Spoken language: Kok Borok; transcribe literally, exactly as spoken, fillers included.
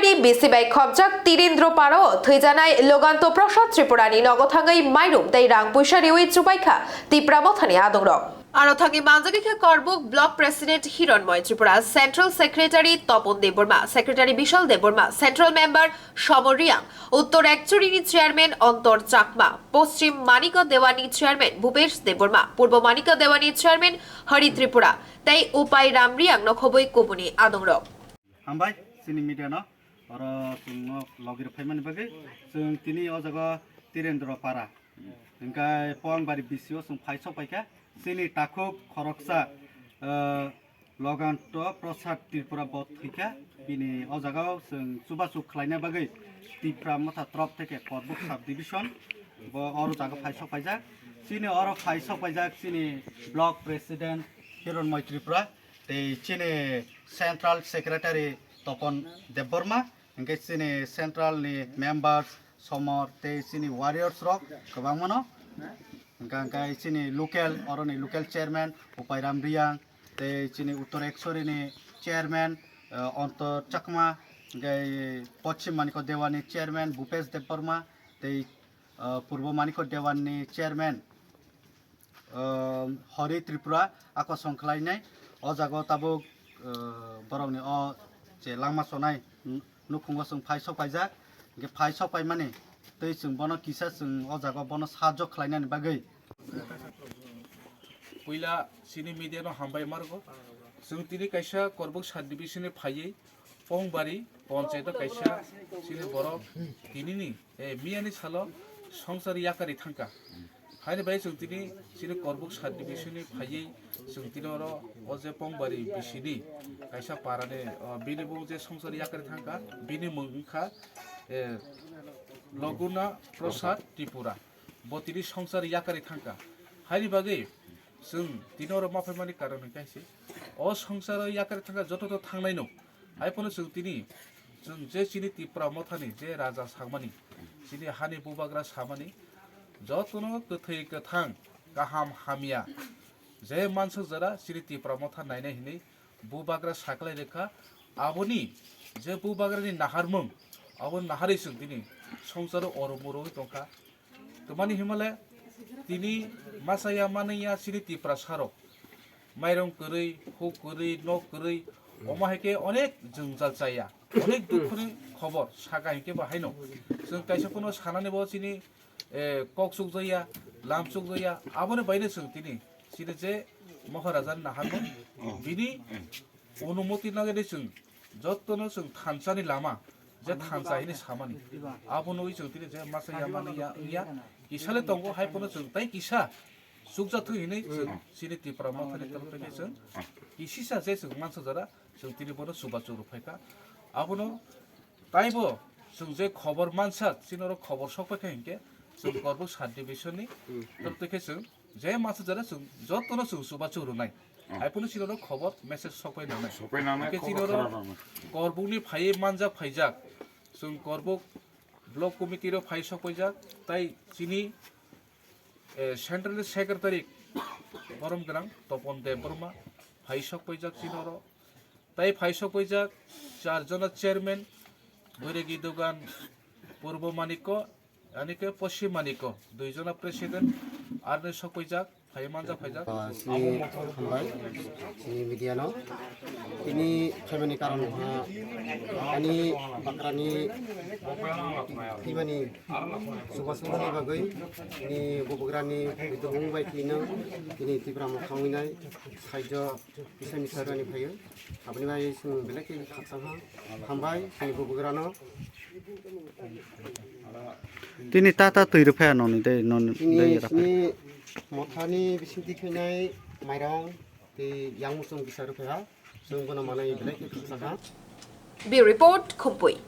Ni bisi bai khopjak Tirendra Para o thwijanai Loganto Prasad Tripura ni nogo thangwi mairum tei rang puisa riwi chubaikha Tipra Mothani adongrok. Aro thangwi manjagwi khe Korbuk Block President Hironmoy Tripura, Central Secretary Topon Debbarma, Secretary Bishal Debbarma, Central Member Somor Riang, Uttor Ekchuri ni Chairman Antor Chakma, Poschim Manikya Dewani Chairman Bhupesh Debbarma, Purbo Manikya Dewani Chairman Hari Tripura, tei Upai Ram Riang no khobwi kubuni adongrok. Hambai, chini media no, oro chwng no logi rw phaimani bagwi, chwng tini o jaga Tirendra Para, hingkai Pongbari B C o chwng phai sok paikha, chini takhuk khoroksa, eh, Loganto Prasad Tripura bo thwikha, bini o jaga o chwng chubachu khlaina bagwi Tipra Motha trop theke Korbuk Sub Division bo oro jaga phai sok paijak, chini oro phai sok paijak chini Block President Hironmoy Tripura, tei chini Central Secretary Topon Debbarma, hingke chini Central ni members Somor tei chini warriors rok kwbangmano, hingka hingke chini local, oroni local chairman Upairam Riyang, tei chini Uttor Ekchori ni chairman, eh, Antor Chakma, hingke Poschim Manikya Dewani chairman Bhupesh Debbarma, tei, eh, Purbo Manikya Dewani chairman, um, Hori Tripura ako song khlainai. O jaga o tabuk, uh, borokni o je langma chonai n-, nukhungo chwng phai sok paijak. Hingke phai sok paimani tei chwng bono kisa chwng o jaga o bono sahajyo khlainani bagwi. Puila chini media no hambai margo. Chwng tini kaisa Korbuk Sub Division ni phaiwi Pongbari ponchayato kaisa chini borok tinini, eh, miyani salo songsar yakari thangka. Haini bai chwng tini chini Korbuk Sub Division ni phaiwi chwng tini oro o je Pongbari bisini kaisa parani, oh, bini bung je songsar yakari thangka, bini mung wngkha, eh, Loguna Prasad Tripura. Bo tini songsar yakari thangka. Haini bagwi chwng tini oro ma phaimani karon hwnkhe se o songsaro yakari thangka joto to thangnai no. Hai phano chwng tini, chwng je chini Tipra Mothani je raja samani, chini hani bubagra samani, jotono kwthwi kwthang, kaham hamya, je mansuk jora chini Tipra Motha nainai hinwi bubagra saklai rwkha. Aboni je bubagrani naharmung, abo naharwi chwng tini songsaro oromoroi tongkha. Twmani himale tini masa ya manwi ya chini Tiprasa rok mairong kwrwi, huk kwrwi, nok kwrwi, omo hai khe onek jwngjal chaya, onek dukhoni khobor saka hinkhe bo haino. Chwng kaisa phano sanani bo chini, eh, kok chukjaya, lam chukjaya, aboni baino chwng tini chini je Maharaja ni naharmung bini onumoti nagwi chwng jotono chwng thansani lama je thansa hini samani. Abo nugwi chwng tini je masa ya mani ya wngya, kisale tongo hai phano chwng tai kisa chukjathwi hinwi chwng chini Tipra Mothani torof theke chwng kisisa je chwng mansa jora chwng tini bono chubachu rwphaikha. Abono taibo chwng je khobor mansa chini oro khobor sokpaikha hinkhe chwng Korbuk Sub Division ni torof theke chwng je masa jora chwng jotono chwng chubachu rwnai. Hai phano chini oro khobor message sokpai nangnai. Sokpai nangnai, hingke chini oro khobor khorang nangnai. Korbukni phaiwi manjak phaijak. Chwng Korbuk Block Committee rok phai sokpaijak. Tai chini, eh, Central Secretary borom gwnang Topon Debbarma phai sokpaijak chini oro. Tai phai sokpaijak char jona chairman, Boiregi Dogan, Purbo Manikya, ani khe Poschim Manikya, dui jona president, arni sokpaijak, phai manjak phaijak. Ah, sini hambai, sini media no. Tini phaimani karon ha, ani bakrani thwimani chubachu rwna bagwi, tini bubagrani bidung bai tino, tini Tipra Motha wngnai, saijo, Kisa misa rwni phaio. Aboni bai chwng belai khe khakchangha. Hambai chini bubagrano. Tini ta ta twi rw phaiya noni dei, noni dei ra phai. Chini mothani bisingtwi khainai mairong tei yang muchung kisa rw phaiha. Chwng bono manwi belai khe khakchangha. Bureau Report, Khumpui.